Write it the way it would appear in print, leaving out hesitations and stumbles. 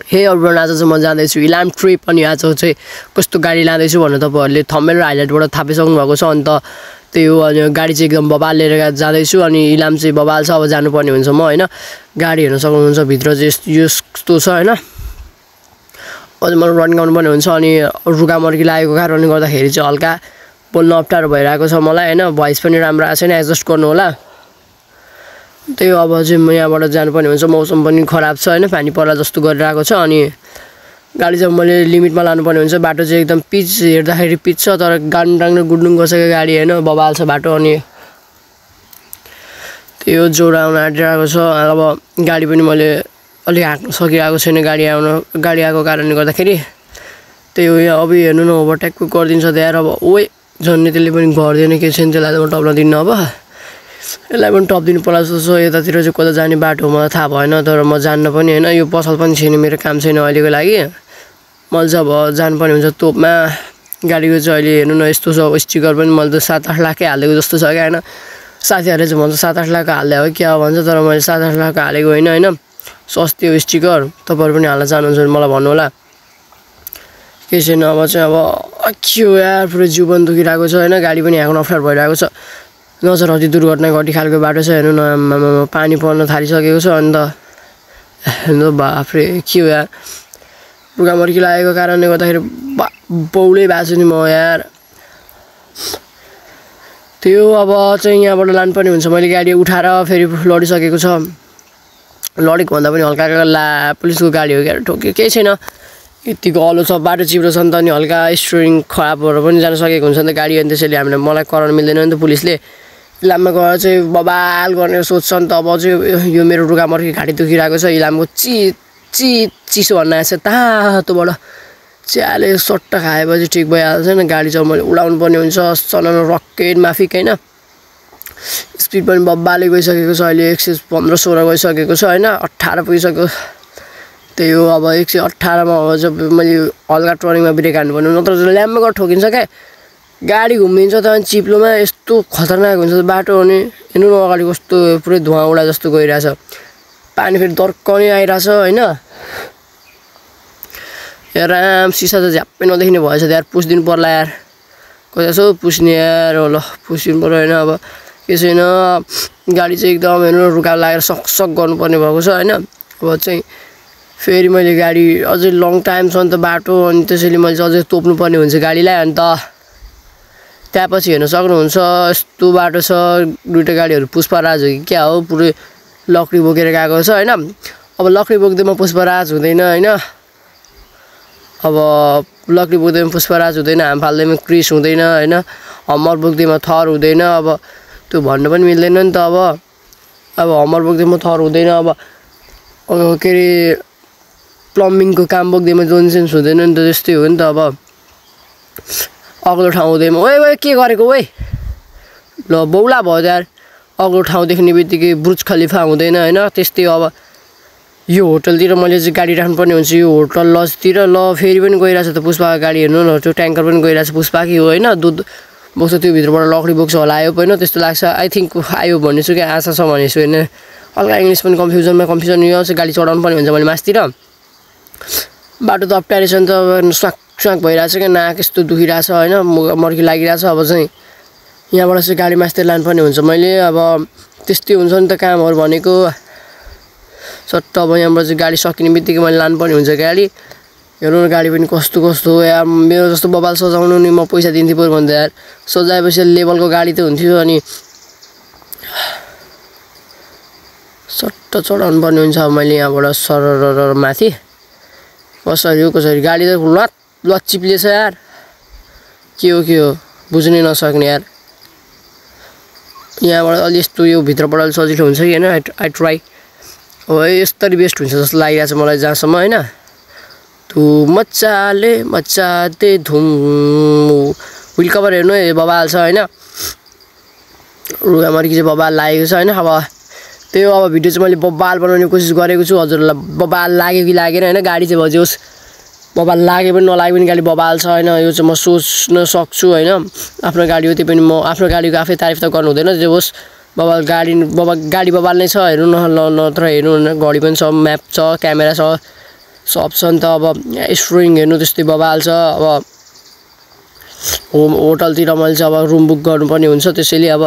हे एभ्रिवान, आज चाहिँ म जाँदैछु इलाम ट्रिप अनि आज चाहिँ कस्तो गाडी लाँदैछु भनेर तपाईँहरूले थम्बनेल र हाइलाइटबाट थाहा पाइसक्नु भएको छ। अन्त त्यही हो, अनि गाडी चाहिँ एकदम बबाल लिएर जाँदैछु अनि इलाम चाहिँ बबाल छ। अब जानुपर्ने हुन्छ म होइन। गाडी हेर्न सक्नुहुन्छ भित्र चाहिँ यस्तो छ होइन। अझ मलाई रन गर्नुपर्ने हुन्छ अनि रुगामर्की लागेको कारणले गर्दाखेरि चाहिँ हल्का बोल्न अप्ठ्यारो भइरहेको छ मलाई होइन। भोइस पनि राम्रो आएको छैन, एडजस्ट गर्नु होला। त्यही अब चाहिँ म यहाँबाट जानुपर्ने हुन्छ। मौसम पनि खराब छ होइन, पानी पर्ला जस्तो गरिरहेको छ अनि गाडी चाहिँ मैले लिमिटमा लानुपर्ने हुन्छ। बाटो चाहिँ एकदम पिच हेर्दाखेरि पिच छ तर गाङडाङ र गुडुङ गसेको गाडी होइन, बबाल छ बाटो। अनि त्यही हो, जोर आउन आँटिरहेको छ। अब गाडी पनि मैले अलि हाँक्न सकिरहेको छैन गाडी आएको कारणले गर्दाखेरि। त्यही हो, यहाँ अब हेर्नु न ओभरटेक गरिदिन्छ त्यहाँ। अब ओए झन्ने त्यसले पनि गर्दैन के छैन, त्यसलाई त म टप्न दिन्न। अब यसलाई पनि टप दिनु पर्ला जस्तो छ। यतातिर चाहिँ कता जाने बाटो मलाई थाहा भएन, तर म जान्न पनि होइन। यो पसल पनि छैन, मेरो काम छैन अहिलेको लागि। मैले चाहिँ अब जानुपर्ने हुन्छ तोपमा। गाडीको चाहिँ अहिले हेर्नु न यस्तो छ, स्टिकर पनि मैले त 7-8 लाखकै हालेको जस्तो छ क्या होइन। साथीहरूले चाहिँ भन्छ 7-8 लाखको हाल्दै हो क्या भन्छ, तर मैले 7-8 लाखको हालेको होइन होइन। सस्तै हो स्टिकर, तपाईँहरू पनि हाल्न चाहनुहुन्छ भने मलाई भन्नु होला। केही छैन। अब चाहिँ अब के हो यार, पुरै जिउ पनि दुखिरहेको छ होइन। गाडी पनि हाँक्न अप्ठ्यारो भइरहेको छ। नजर अति दुर्घटना घटी खालको बाटो छ हेर्नु न। पानी पर्न थालिसकेको छ अन्त बाफ्रे के हो यार, रुगामर्की लागेको कारणले गर्दाखेरि बौलै भएको छु नि म यार। त्यो अब चाहिँ यहाँबाट लानुपर्ने हुन्छ। मैले गाडी उठाएर फेरि लडिसकेको छ। लडेको भन्दा पनि हल्का पुलिसको गाडी हो क्या, ठोक्यो केही छैन। यतिको अलो छ, बाटो चिप्लो छ नि त, अनि हल्का स्टियरिङ खराब भएर पनि जान सकेको हुन्छ नि त गाडी। अनि त्यसैले मलाई कराउन मिल्दैन नि त पुलिसले। इलाममा गएर चाहिँ बबाल गर्ने सोच्छ नि त। अब चाहिँ यो मेरो रुगामर्की घाँटी दुखिरहेको छ। इलामको चिसो भन्न आएको छ तातोबाट चियाले सट्टा खाएपछि ठिक भइहाल्छ नि। गाडी चाहिँ मैले उडाउनु पर्ने हुन्छ सनानो रकेट माफिक होइन। स्पिड पनि बब्बाले गइसकेको छ, अहिले 115-16 गइसकेको छ होइन। 18 पुगिसक्यो। त्यही हो, अब 118मा अब चाहिँ मैले हल्का टर्निङमा ब्रेक हाल्नुपर्ने, नत्र ल्याम्पमा गएर ठोकिन्छ क्या। गाडी घुमिन्छ त अनि चिप्लोमा यस्तो खतरनाक हुन्छ बाटो। अनि हेर्नु न अगाडि कस्तो पुरै धुवा उडा जस्तो गइरहेछ। पानी फेरि दर्कनै आइरहेछ होइन। यार राम सिसा त झ्याप्पै नदेखिने भएछ यार, पुछिदिनु पर्ला यार। कता यसो पुछ्ने यार, ल पुछिदिनु पर्यो होइन। अब के छैन, गाडी चाहिँ एकदम हेर्नु रुगा लागेर सकसक गर्नुपर्ने भएको छ होइन। अब चाहिँ फेरि मैले गाडी अझै लङ टाइम छ नि त बाटो, अनि त्यसैले मैले अझै तोप्नुपर्ने हुन्छ गाडीलाई। अन्त त्यहाँपछि हेर्न सक्नुहुन्छ यस्तो बाटो छ। दुईवटा गाडीहरू पुष्पराज हो कि क्या हो, पुरै लक्डी बोकेर गएको छ होइन। अब लक्डी बोक्दैमा पुष्पराज हुँदैन होइन। अब लक्डी बोक्दैमा पुष्पराज हुँदैन, हाम फाल्दैमा क्रिस हुँदैन होइन। हमर बोक्दैमा थर हुँदैन। अब त्यो भन्न पनि मिल्दैन नि त। अब हमर बोक्दैमा थर हुँदैन। अब के अरे प्लम्बिङको काम बोक्दैमा जोन्सेन्स हुँदैन नि त, त्यस्तै हो नि त। अब अग्लो ठाउँ हुँदैमा ओए के गरेको ओए, ल बौला भयो यार। अग्लो ठाउँ देख्ने बित्तिकै बुर्ज खलिफा हुँदैन होइन, त्यस्तै हो। अब यो होटलतिर मैले चाहिँ गाडी राख्नुपर्ने हुन्छ, यो होटल लजतिर। ल फेरि पनि गइरहेछ त पुष्पाको गाडी, हेर्नु न त्यो ट्याङ्कर पनि गइरहेछ पुष्पाकै हो होइन। दुध बोक्छ, त्यो भित्रबाट लकडी बोक्छ होला आयो होइन, त्यस्तो लाग्छ। आई थिङ्क आयो भनेछु क्या, आशा छ भनेछु होइन। हल्का इङ्ग्लिस पनि कन्फ्युजन यो चाहिँ गाडी चढाउनु पर्ने हुन्छ मैले मासतिर। बाटो त अप्ठ्यारो छ नि त, स्वाक भइरहेछ क्या, नाक यस्तो दुखिरहेछ होइन, मर्की लागिरहेछ। अब चाहिँ यहाँबाट चाहिँ गाडी मासतिर लानुपर्ने हुन्छ मैले। अब त्यस्तै हुन्छ नि त कामहरू भनेको। सट्ट अब यहाँबाट चाहिँ गाडी सकिने बित्तिकै मैले लानुपर्ने हुन्छ गाडी। हेर्नु न गाडी पनि कस्तो हो यार। मेरो जस्तो बबाल सजाउनु नि म पैसा दिन्थेँ पऱ्यो भन्दा यार, सजाएपछि लेभलको गाडी त हुन्थ्यो। अनि सट्ट चढाउनु पर्ने हुन्छ। अब मैले यहाँबाट सरर माथि कसरी गाडी त लत चिप्लिएछ यार। के हो बुझ्नै नसक्ने यार। यहाँबाट अलि यस्तो यो भित्रबाट अलि सजिलो हुन्छ कि होइन। I try. हो यस्तरी बेस्ट हुन्छ जस्तो लागिरहेछ मलाई जहाँसम्म होइन। तु मचाते धुम। व्हिल कभर हेर्नु है बबाल छ होइन। रुगामर्की चाहिँ बबाल लागेको छ होइन। अब त्यही हो, अब भिडियो चाहिँ मैले बबाल बनाउने कोसिस गरेको छु। हजुरलाई बबाल लाग्यो कि लागेन होइन। गाडी चाहिँ भजियोस् बबाल लागे पनि नलागे पनि गाडी बबाल छ होइन। यो चाहिँ म सोच्न सक्छु होइन। आफ्नो गाडी हो, त्यो पनि म आफ्नो गाडीको आफै तारिफ त गर्नु हुँदैन। जे होस् बबाल गाडी बबाल नै छ। हेर्नु न नत्र हेर्नु न, घडी पनि छ, म्याप छ, क्यामेरा छ, सप छ नि त अब स्प्रिङ हेर्नु त्यस्तै बबाल छ अब होटलतिर मैले चाहिँ अब रुम बुक गर्नुपर्ने हुन्छ त्यसैले अब